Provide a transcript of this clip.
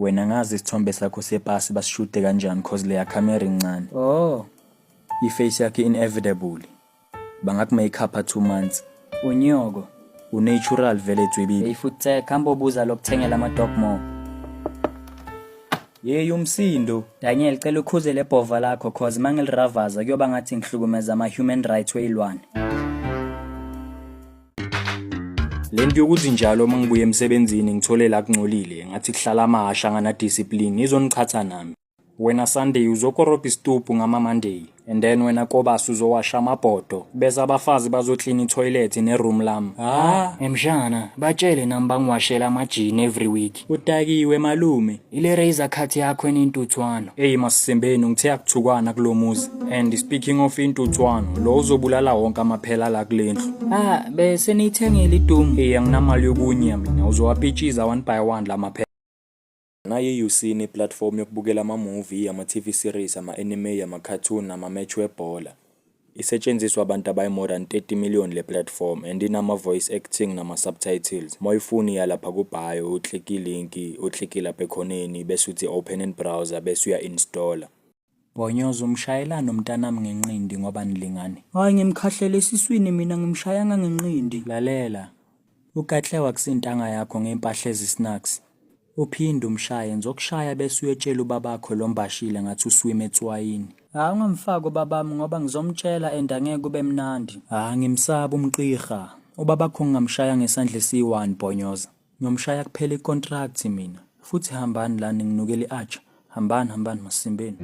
Wena ngazi isithombe sakho sepasi basishude kanjani cause leya camera incane. Oh, I-face yakhe inevitable. Bangaku-make-up 2 months. Unyoko. U-natural vele tswibili. Hey futhi hamba obuza lokuthengela ama-dog more. Yeyi umsindo. Daniel, cela ukhuze le bhova lakho cause mangiliravaza kuyoba ngathi ngihlukumeza ama-human rights weyilwane. Lento yokuthi njalo uma ngibuya emsebenzini ngithole la kungcolile ngathi kuhlala amahasha angana-discipline izoniqhatha nami. Wena Sunday uzokorobha isituphu ngama-Monday and then wena Kobasi uzowasha amabhodo bese abafazi bazoklina i-toilet ne-room lami. Ah, emshana, batshele nami bangiwashela amajini every week. Udakiwe malume. Ile razor cut yakho enentuthwano. Eyi masisembeni, ngithe akuthukwana kulo muzi. And speaking of intuthwano, lo uzobulala wonke amaphela la kule ndlu. Ah, bese niyithengile idumu. Eyi anginamali yokunya mina, uzowapitshiza one by one la maphela. Nayi i-YouSeen i-platform yokubukela ama-movie, ama-TV series, ama-anime, ama-cartoon nama-match webhola. Isetshenziswa abantu abayi-more than 30 million le platform and inama-voice acting nama-subtitles. Uma uyifuna iya lapha ku-bio, u-click i-link, u-click lapha ekhoneni bese uthi open in browser bese uya-installa. Bhonyoza, umshayelani umntanami ngenqindi ngoba nilingane? Hayi, ngimkhahlela esiswini mina, ngimshayanga ngenqindi. Lalela. Ukatle wakusintanga yakho ngempahla ezi-snacks. Uphinde umshaye, ngizokushaya bese uyotshela ubabakho lo mbashile ngathi uswime etswayini. Hayi, ungamfaki ubabami ngoba ngizomtshela and angeke kube mnandi. Ha, ngimsaba umqirha. Ubabakho ngingamshaya ngesandla esiyi-1, Bhonyoza. Ngiyomshaya kuphela i-contract mina. Futhi hambani lana, nginukela i-atchar. Hambani, hambani masimbeni.